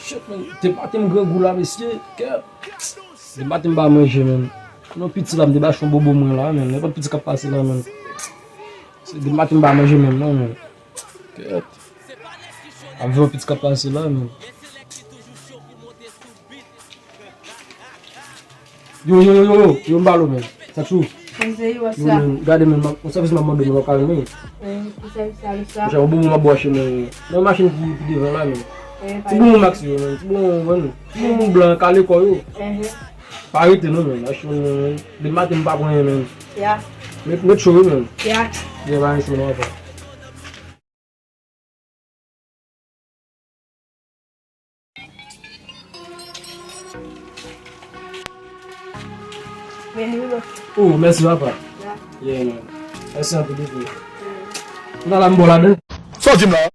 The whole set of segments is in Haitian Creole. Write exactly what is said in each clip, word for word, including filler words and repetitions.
Shit, man. Te maten m grangou la, mesye. Kèt. Te maten m pa manje, man. Non, piti la, m te ba chon bobo mwen la, man. Nenpòt piti k ap pase la, man. Se te maten m pa manje menm, non, man. Kèt. Ap viv yon piti k ap pase la, man. Yo, yo, yo, yo, yo, yo, m ba lo, man. Sa k sou? Poze yo, yo, sa. Man, gade, man, m ap, yon sèvis m ap mande, man, w ap ka renmen. Wi, ki sèvis sa, sa? Monchè, yon bon, m ap bwache, man. Nan machin ki, ki devan la, man. Wi, ti pa bon Max yo, man. Ti bon, man. Ti bon blan, kale kò yo. Mhm. Pa rete, non, man. Achte yon, man. Depi maten, m pa pran anyen, man. Ya. Met, met cho, wi, man. Ya. Byen, pa gen cho, non, apa. Vini, bro. Oh, mèsi, papa. Ya. Yeah, man. Mèsi anpil, wi. Mm. Ou nan la m bò ladan? Sa w di m la?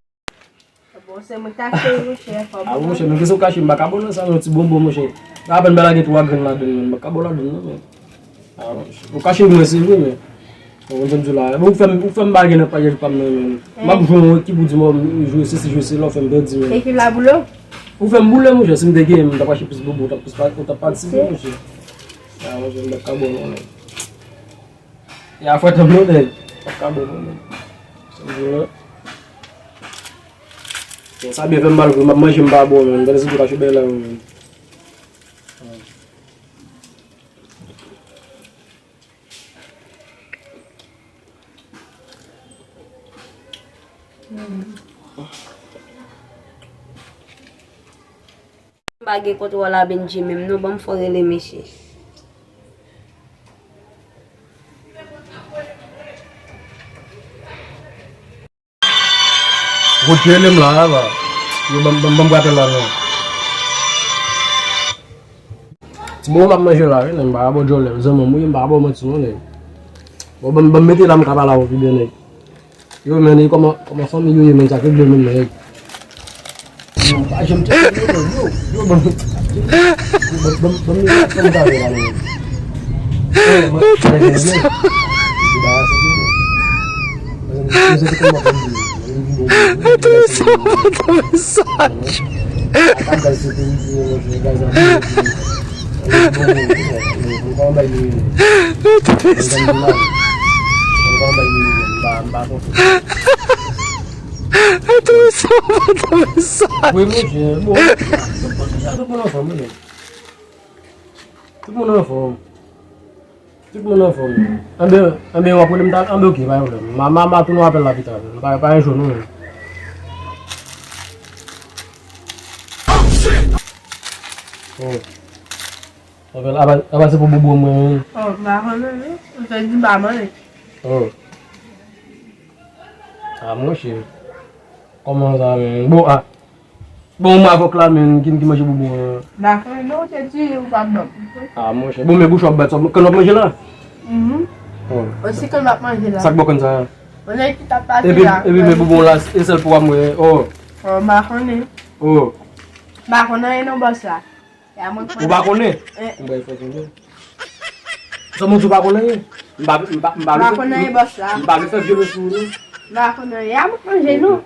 Bon, se mwen k achte, monchè, fò. Ah, monchè, men kisa w kache, m pa ka ba w nan sa, yon ti bonbon, monchè. Apèn bagay la gen twa grenn ladan, man. M pa ka ba w ladan, non, men. Ah, ou kache mwen, se vre, men. Bon, jan m di w la, ou fè m, ou fè m bagay nan payèj pa m nan, men. M ap jwe yon ki pou di m, jwe sesi, jwe sela, ou fè m pèdi, men. Ekip la boule w? Ou fè m boule, monchè, si m te genyen, m t ap achte plis bobo, ou t ap plis pa, ou t ap patisipe, monchè. Ah, monchè, m pa ka ba w, non, men. E a fwèt anm non, nèg. Pa ka bon non, men. Sa m di w la. Bon, sa byen fè m mal vre, m ap manje m pa bon, men. Gade si tou kache bèl la, men. M pa gen kontwòl a Bendji menm non, ban m fè w rele mesye. Kote rele m la, ava. Yo, ban m, ban m, ban m rapèl la, non. Ti bon, m ap manje la, wi, nèg, m pa ka ba w djòlè, zanmi m, wi, m pa ka ba w manti, non, nèg. Bon, ban m, ban m mete la, m ka pale avè w pi byen, nèg. Yo, men, e kòman, kòman fanmi yo ye, men, sa k regle menm, men. Yo, pa janm tcheke yo, yo, yo, ban m, ban m, ban m, ban m, ban m, Wi, monchè, bon. Tout moun anfòm, wi. Tout moun anfòm. Tout moun anfòm. Anben, anben, w ap rele m talè? Anben, oke, pa gen pwoblèm. M a, m a, m a tounen w apèl la pita. Pa, pa gen cho, non. Oh. Apa, apa se pou bobo mwen, wi. Oh, m pa konnen, wi. Ou te di m pa manje. Oh. Ah, monchè. Kòman sa, men? Bon, ah. Bon, mwen avè w la, men, ki, ki manje bobo, men. M pa konnen, non, ou te di ou p ap ban m. Ah, monchè. Bon, men bouch w ap bat, kan w ap manje la? Mhm. Oh. Osi kan m ap manje la. Sa k bò kann sa? Yon nèg ki t ap pase la. Epi, epi, men bobo la, e sèl pou w ap mwen, oh. Oh, m pa konnen. Oh. M pa konnen non, bòs la. Ou pa konnen? Mwen fè konnen. Sa montre ou pa konnen anyen. M pa, m pa, m pa vle fè, m pa vle fè vyolans sou ou, non. M pa konnen anyen. A mwen manje, non.